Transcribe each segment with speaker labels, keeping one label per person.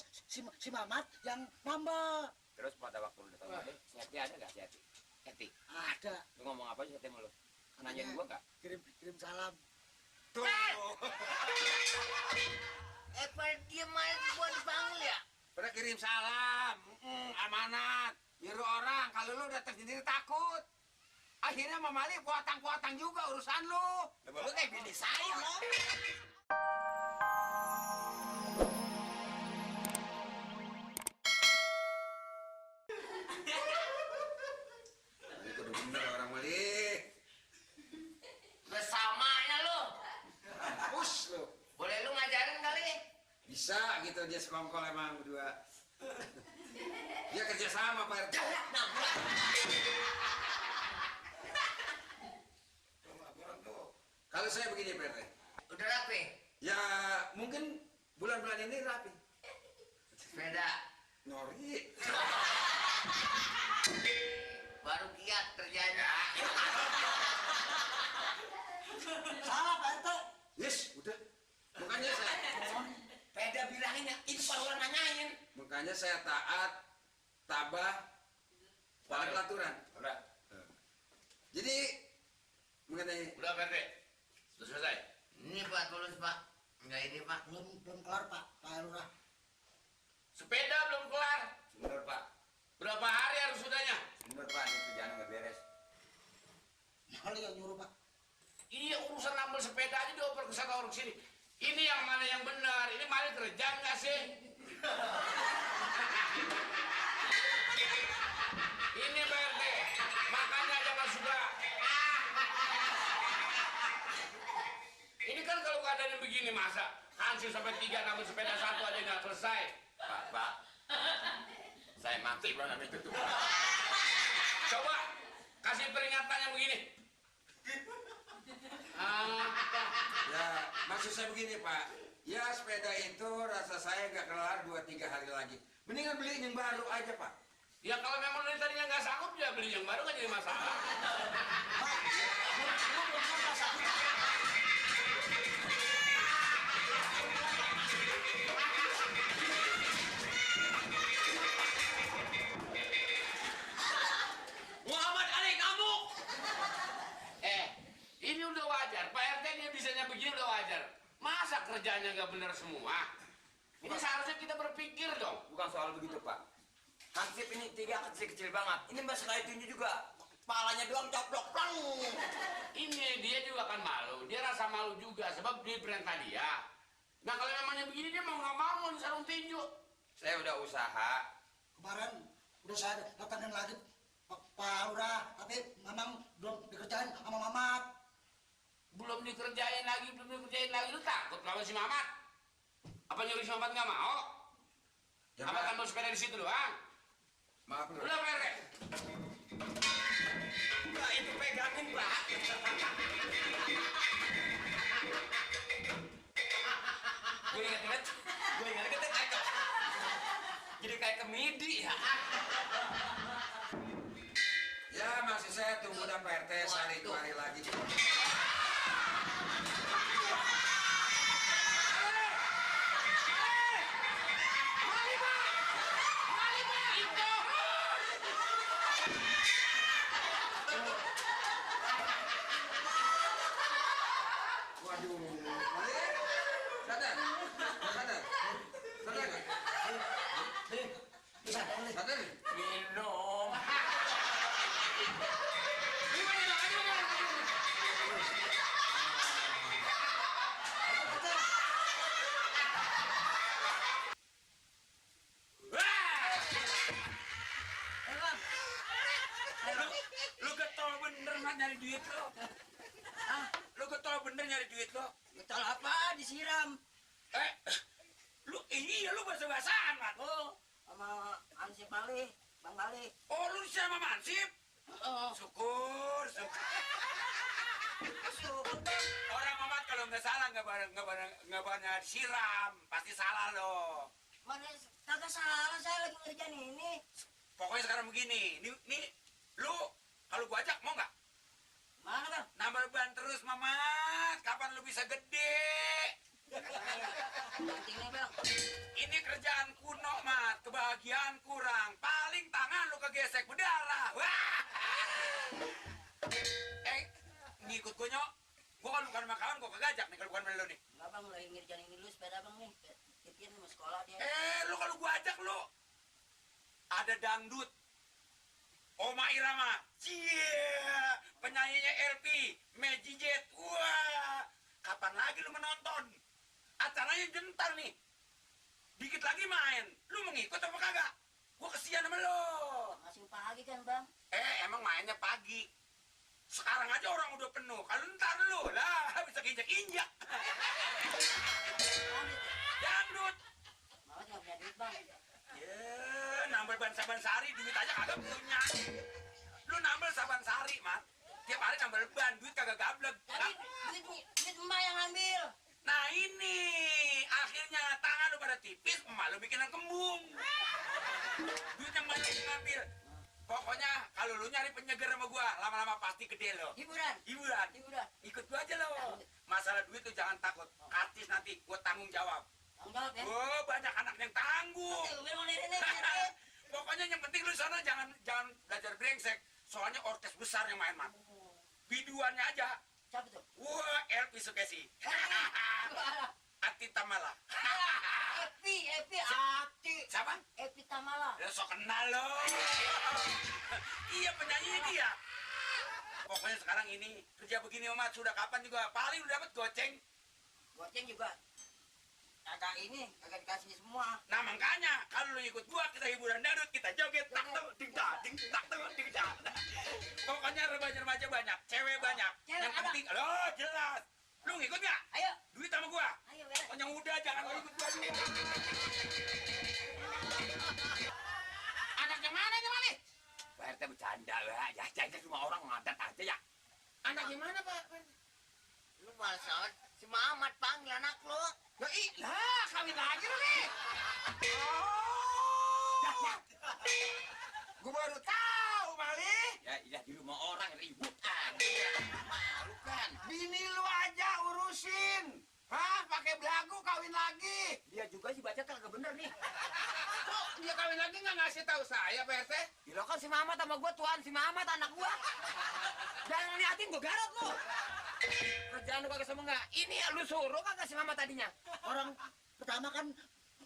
Speaker 1: terus si Mamat yang nambah.
Speaker 2: Terus pada waktu lu datang kemari, si Heti ada nggak si Heti? Heti?
Speaker 1: Ada.
Speaker 2: Lu ngomong apa sih Heti sama lu? Nanyain gua nggak?
Speaker 1: Kirim salam.
Speaker 2: Tuh.
Speaker 3: Pada diem aja gua dipanggil ya?
Speaker 2: Pada kirim salam, amanat. Nyuruh orang, kalau lu udah sendiri takut. Akhirnya Mamali kuatang-kuatang juga urusan lu. Lu kayak bini saya loh. Itu udah bener orang Mali.
Speaker 3: Bersamanya lu.
Speaker 2: Push lu.
Speaker 3: Boleh lu ngajarin kali?
Speaker 2: Bisa gitu dia sekongkol emang berdua. Dia kerja sama Pak RT. Kalau saya begini Pak RT.
Speaker 3: Udah rapi?
Speaker 2: Ya mungkin bulan-bulan ini rapi.
Speaker 3: Sepeda.
Speaker 2: Nori.
Speaker 3: Baru kiat kerjanya.
Speaker 1: Salah Pak RT.
Speaker 2: Yes, udah. Makanya saya
Speaker 3: Sepeda bilangin ya, itu kalau orang nanyain.
Speaker 2: makanya saya taat, tabah, pada peraturan.
Speaker 4: Udah,
Speaker 2: Jadi mengenai
Speaker 4: udah Pak RT. Sudah selesai.
Speaker 3: Ini Pak, tulis Pak. Enggak ini Pak.
Speaker 1: Belum kelar Pak Lurah.
Speaker 4: Sepeda belum kelar.
Speaker 2: benar Pak,
Speaker 4: Berapa hari harus sudahnya?
Speaker 2: benar Pak, ini kerjaan nggak beres.
Speaker 1: Malah yang nyuruh Pak.
Speaker 4: Ini urusan nambel sepeda aja dioper ke sana orang sini. Ini yang mana yang benar? Ini malah kerja nggak sih? Ini Pak RT. Makanya jangan suka. Ini kan kalau keadaannya begini masa hansip sampai 3 nambel sepeda satu aja nggak selesai.
Speaker 2: Pak, saya mati belum namanya itu.
Speaker 4: Coba kasih peringatan yang begini.
Speaker 2: Ya, maksud saya begini Pak. Ya sepeda itu rasa saya nggak kelar 2-3 hari lagi. Mendingan beli yang baru aja Pak.
Speaker 4: Ya kalau memang dari tadinya nggak sanggup ya beli yang baru nggak jadi masalah.
Speaker 3: Muhammad Ali ngamuk.
Speaker 4: Ini udah wajar. Pak RT dia bisanya begini udah wajar. Masa kerjanya nggak benar semua? Ini seharusnya kita berpikir dong.
Speaker 2: Bukan soal begitu Pak. Hansip ini 3 kecil-kecil banget. Ini Mas Kaitunya juga. Kepalanya doang coplok. Plong.
Speaker 4: Ini dia juga kan malu. Dia rasa malu juga sebab dia perintah dia. Nah kalau memangnya begini dia mau nggak mau sarung tinju.
Speaker 2: Saya udah usaha.
Speaker 1: Kemarin udah saya datangin lagi Pak Lurah, tapi memang belum dikerjain sama Mamat.
Speaker 4: Belum dikerjain lagi. Lu takut lawan si Mamat? Apa nyuruh si Mamat nggak mau?
Speaker 2: Ya,
Speaker 4: Apa
Speaker 2: Pak.
Speaker 4: kan mau sepeda di situ doang?
Speaker 2: Maaf Lur.
Speaker 4: Udah Pak RT.
Speaker 2: Enggak, itu pegangin Pak.
Speaker 3: Gue ingat kita jadi kayak kemidi ya.
Speaker 2: Ya masih saya tunggu dah Pak RT sehari 2 hari lagi. Waduh, Mali, sadar, sadar, sadar nggak? Sadar?
Speaker 3: Minum.
Speaker 2: Lu getol bener mah nyari duit lo. Lu getol bener nyari duit lo.
Speaker 3: Betul apa? Disiram.
Speaker 2: Lu lu bahasa-bahasaan mat.
Speaker 3: Oh, sama Ansip Mali, Bang Mali.
Speaker 2: Oh lu sama Mansip?
Speaker 3: Oh,
Speaker 2: Syukur, syukur. Orang Mamat kalau nggak salah nggak banyak siram, pasti salah lo.
Speaker 3: mana kagak salah, saya lagi ngerjain ini.
Speaker 2: Pokoknya sekarang begini, nih lu kalau gua ajak mau nggak?
Speaker 3: Mana Bang?
Speaker 2: Nambah ban terus Mamat, kapan lu bisa gede?
Speaker 3: Penting nih Bang.
Speaker 2: Ini kerjaan kuda. bagian kurang. Paling tangan lu kegesek berdarah. Wah. Ngikut gue nyok. Gue kan bukan sama kawan, gue kegajak nih kalau bukan sama lu nih.
Speaker 3: Enggak bang, lagi ngerjain dulu sepeda bang nih. Titipin mau sekolah dia.
Speaker 2: Lu kalau gue ajak lu. Ada dangdut. Oma Irama. Cie. Penyanyinya LP. Magic Jet. Wah. Kapan lagi lu menonton? Acaranya jentar nih. Dikit lagi main. Lu mau ngikut apa kagak? Gue kesian sama lu.
Speaker 3: Masih pagi kan bang?
Speaker 2: Emang mainnya pagi. Sekarang aja orang udah penuh. Kalau ntar lu lah bisa injak-injak. Dangdut.
Speaker 3: Malah nggak punya duit bang.
Speaker 2: Nambel ban saban sari duit aja kagak punya. Lu nambel saban sari, Mat. Tiap hari nambel ban, duit kagak gablek.
Speaker 3: Tapi duit emak yang ambil.
Speaker 2: Nah ini akhirnya tangan lu pada tipis, emak lu bikinan kembung. Duit yang banyak ngambil. Pokoknya kalau lu nyari penyeger sama gua, lama-lama pasti gede lo.
Speaker 3: Hiburan.
Speaker 2: Hiburan.
Speaker 3: Hiburan.
Speaker 2: Ikut gua aja lo. Masalah duit tuh jangan takut. Kartis nanti gua tanggung jawab.
Speaker 3: Tanggung jawab ya.
Speaker 2: Oh, banyak anak yang tanggung. Pokoknya yang penting lu sana jangan belajar brengsek. Soalnya orkes besar yang main, Mat. Biduannya aja.
Speaker 3: Siapa tuh?
Speaker 2: Wah, Elvi Sukesi. Ati Tamala.
Speaker 3: Epi,
Speaker 2: Ati. Siapa?
Speaker 3: Epi Tamala.
Speaker 2: Ya sok kenal lo. Iya penyanyi dia. Pokoknya sekarang ini kerja begini Mat sudah kapan juga paling lu dapat goceng.
Speaker 3: Goceng juga. Kagak dikasih semua.
Speaker 2: Nah makanya kalau lu ikut gua kita hiburan dangdut kita joget tak tuh ding tak tuh ding tak. Pokoknya remaja-remaja banyak, cewek banyak.
Speaker 3: Cewek
Speaker 2: Yang
Speaker 3: ada.
Speaker 2: penting lo jelas. Lu ngikut nggak?
Speaker 3: Ayo.
Speaker 2: Duit sama gua.
Speaker 3: Ayo beres.
Speaker 2: Pokoknya udah jangan lu ikut gua dulu. Anak yang mana nih Mali? Pak RT bercanda lah, ya jangan cuma orang ngadat aja ya. Anak gimana Pak?
Speaker 3: Lu malas banget. Si Mamat panggil anak lu.
Speaker 2: Lah, kawin lagi lu nih. Gue baru tahu, Mali. Ya, iya di rumah orang ributan. Malu kan. Bini lu aja urusin. Hah, pakai belagu kawin lagi.
Speaker 3: Dia juga sih baca kagak bener nih.
Speaker 2: Kok dia kawin lagi nggak ngasih tahu saya, Pak RT?
Speaker 3: Gila kan si Mamat sama gua tuan, si Mamat anak gua. Jangan ngeliatin gua garot lu.
Speaker 2: Kerjaan lu kagak sama nggak? Ini lu suruh kagak si Mama tadinya?
Speaker 1: Orang pertama kan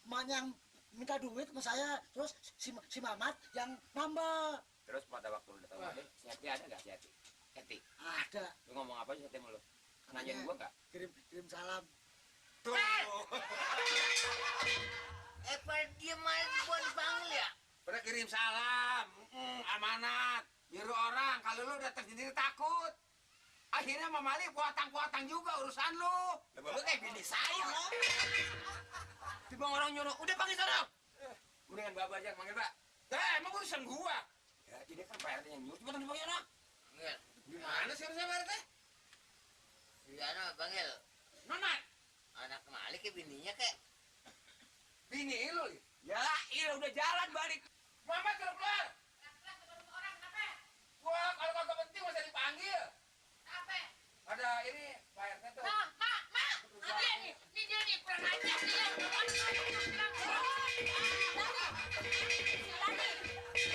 Speaker 1: emaknya yang minta duit sama saya, terus si Mamat yang nambah.
Speaker 2: Terus pada waktu lu datang Mali, si Eti ada nggak si Eti? Eti,
Speaker 1: Ada.
Speaker 2: lu ngomong apa sih Eti sama lu? Nanyain gua nggak?
Speaker 1: Kirim salam.
Speaker 2: Tuh.
Speaker 3: Pada dia main gua dipanggil ya?
Speaker 2: Pada kirim salam, amanat, nyuruh orang. Kalau lu udah tersendiri takut. Akhirnya Mamali kuatang-kuatang juga urusan lu. Lu kayak bini saya lo. Tiba orang nyuruh, udah panggil sana. Mendingan Bapak aja manggil Pak. Emang urusan gua. Ya, ini kan Pak RT yang nyuruh. Coba dipanggil orang.
Speaker 3: Panggil.
Speaker 2: Gimana sih urusan Pak RT?
Speaker 3: Gimana panggil?
Speaker 2: Nonat.
Speaker 3: Anak Malik ke bininya kek.
Speaker 2: Bini lu. Ya, iya udah jalan balik. Mama keluar. Wah, kalau kagak penting masa dipanggil. Ada ini Pak RT tuh.
Speaker 5: Ini dia nih, kurang ajar dia.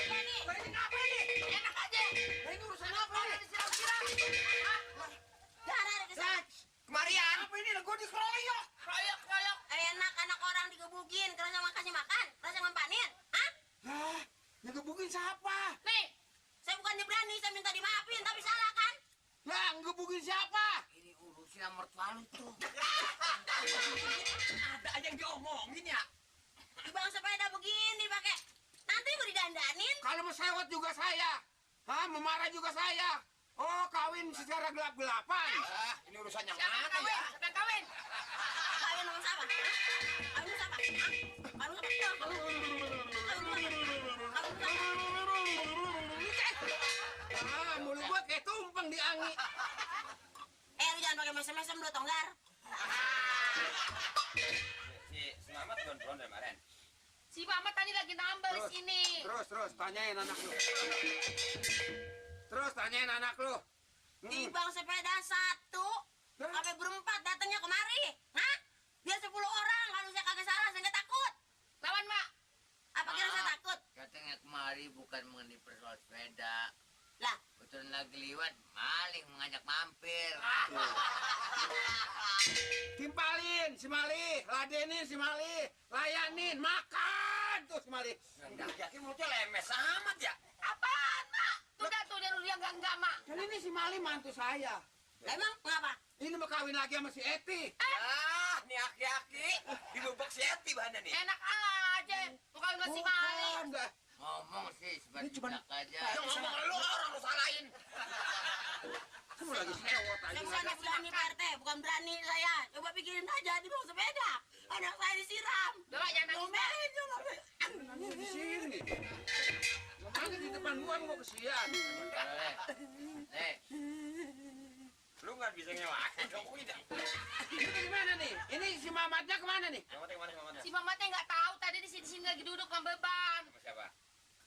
Speaker 2: Lah ini apa ini?
Speaker 5: Enak aja.
Speaker 2: Lah ini urusan apa nih?
Speaker 5: Disiram-siram.
Speaker 2: Kemarian. Apa ini? Lah gua dikeroyok.
Speaker 5: Kroyok.
Speaker 6: Enak anak orang digebukin, kerasa makasih makan, kerasa ngempanin, hah?
Speaker 2: Lah, ngegebukin siapa?
Speaker 6: Nih, saya bukannya berani, saya minta dimaafin, tapi salah kan?
Speaker 2: Lah, ngegebukin siapa?
Speaker 3: Ini urusin sama mertua lu tuh.
Speaker 2: Ada aja yang diomongin ya.
Speaker 6: Di bang sepeda begini pakai, nanti gue didandanin.
Speaker 2: Kalau mau sewot juga saya. Hah, memarah juga saya. Oh, kawin secara gelap-gelapan. Ini urusan yang
Speaker 5: Siapa yang kawin? Siapa yang kawin?
Speaker 6: Kawin sama siapa? Hah? Kawin sama siapa? Hah? Kawin sama siapa?
Speaker 2: Mulut gua kayak tumpeng di angin.
Speaker 6: Lu jangan pakai mesem-mesem lu, Tonggar.
Speaker 2: Si Selamat tuan-tuan dari kemarin.
Speaker 5: Si Mamat tadi lagi nambel di sini.
Speaker 2: Terus tanyain anak lu. Terus tanyain anak lu.
Speaker 6: Di bang sepeda satu, sampai berempat datangnya kemari. Hah? Dia 10 orang, kalau saya kagak salah, saya nggak takut.
Speaker 5: Lawan, Mak.
Speaker 6: Apa kira saya takut?
Speaker 3: Iwan maling mengajak mampir.
Speaker 2: Timpalin si Mali, ladenin si Mali, layanin, makan tuh si Mali.
Speaker 3: Yakin mulutnya lemes amat ya.
Speaker 5: Apaan, Mak? Tuh dah tuh dia enggak, Mak.
Speaker 2: Kan ini si Mali mantu saya.
Speaker 6: Emang kenapa?
Speaker 2: Ini mau kawin lagi sama si Eti.
Speaker 3: Ah, nih aki-aki dibebek si Eti bahannya nih.
Speaker 5: Enak aja. Bukan masih Mali.
Speaker 2: Bukan, dah.
Speaker 3: Ngomong sih
Speaker 1: Ini cuman-
Speaker 3: sebentar aja.
Speaker 2: Ya ngomong lu orang lu salahin. Kamu lagi sewot aja.
Speaker 6: Yang sana berani Pak RT, bukan berani saya. Coba pikirin aja di bawah sepeda. Anak saya disiram.
Speaker 5: Coba jangan nangis, Mak.
Speaker 6: Ngomelin coba.
Speaker 2: Nangis di sini. Nangis di depan gua mau kesian.
Speaker 3: Nih. Lu nggak bisa ngewakin dong, tidak.
Speaker 2: Ini gimana nih? Ini si Mamatnya kemana nih?
Speaker 3: Mamatnya?
Speaker 5: Si Mamatnya nggak tahu tadi di sini lagi duduk sama beban.
Speaker 3: Sama siapa?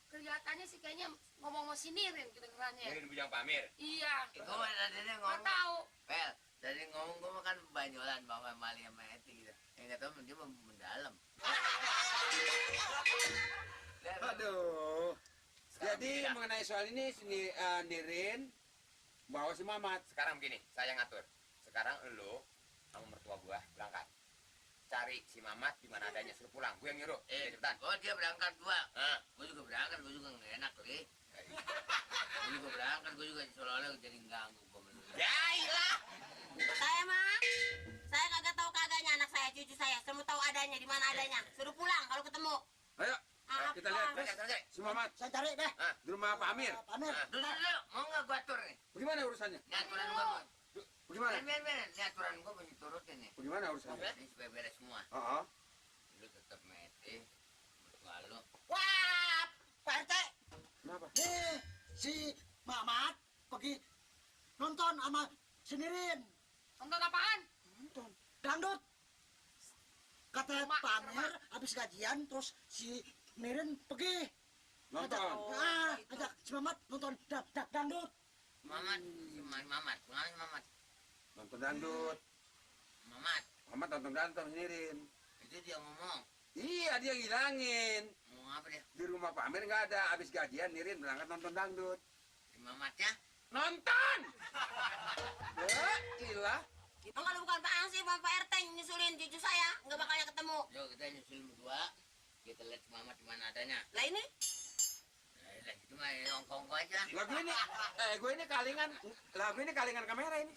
Speaker 5: Kelihatannya sih kayaknya ngomong sama si Nirin kedengerannya.
Speaker 3: Ini di bujang pamir.
Speaker 5: Iya.
Speaker 3: Gue tadi
Speaker 5: Nggak
Speaker 3: ngomong.
Speaker 5: tahu.
Speaker 3: Pel, tadi ngomong gue makan banyolan bawa Mali sama Eti gitu. Yang nggak tahu dia mau mendalam.
Speaker 2: Aduh. Jadi mengenai soal ini sini Nirin bawa si Mamat.
Speaker 7: Sekarang begini, saya ngatur. Sekarang lo sama mertua gua berangkat. Cari si Mamat di mana adanya, suruh pulang. Gue yang nyuruh. Cepetan.
Speaker 3: Oh dia berangkat gua.
Speaker 7: Hah?
Speaker 3: Gue juga berangkat, gue juga nggak enak li. Gue juga berangkat, gue juga seolah-olah jadi ganggu.
Speaker 7: Ya ilah.
Speaker 6: Saya kagak tahu kagaknya anak saya, cucu saya. Semua tahu adanya, di mana adanya. Suruh pulang kalau ketemu.
Speaker 2: Ayo, kita lihat.
Speaker 6: Apa?
Speaker 2: Si Mamat
Speaker 1: Saya cari deh.
Speaker 2: di rumah Pak Amir.
Speaker 1: Pak Amir.
Speaker 3: Dulu, mau nggak gua atur nih?
Speaker 2: Bagaimana urusannya?
Speaker 3: Ini aturan gua mau.
Speaker 2: Bagaimana?
Speaker 3: Ini aturan gua mau diturutin nih.
Speaker 2: Bagaimana urusannya?
Speaker 3: Ini supaya beres semua.
Speaker 2: Oh,
Speaker 3: Lu tetap meti, mertua lu.
Speaker 1: Wah, Pak RT.
Speaker 2: kenapa?
Speaker 1: Nih, si Mamat pergi nonton sama si Nirin.
Speaker 5: Nonton apaan?
Speaker 1: Nonton dangdut. Kata
Speaker 5: Mak,
Speaker 1: Pak Amir habis gajian terus si Nirin pergi.
Speaker 2: Nonton.
Speaker 1: Ajak si Mamat nonton dangdut.
Speaker 3: Mamat, si Mamat, pengaruh Mamat.
Speaker 2: Nonton dangdut.
Speaker 3: Mamat,
Speaker 2: Mamat nonton dangdut Nirin.
Speaker 3: itu dia ngomong.
Speaker 2: Iya, dia ngilangin.
Speaker 3: Ngomong apa dia?
Speaker 2: Di rumah Pak Amir nggak ada. Habis gajian Nirin berangkat nonton dangdut.
Speaker 3: Si Mamatnya?
Speaker 2: Nonton! Ya, ilah.
Speaker 6: Emang kalau bukan Pak Ansip sama Pak RT yang nyusulin cucu saya, nggak bakalnya ketemu.
Speaker 3: Yuk kita nyusul berdua. Kita lihat si Mamat di mana adanya.
Speaker 6: Lah ini,
Speaker 3: Lah itu mah ya, ongkong aja.
Speaker 2: Lagu ini, gue ini kalingan kamera ini.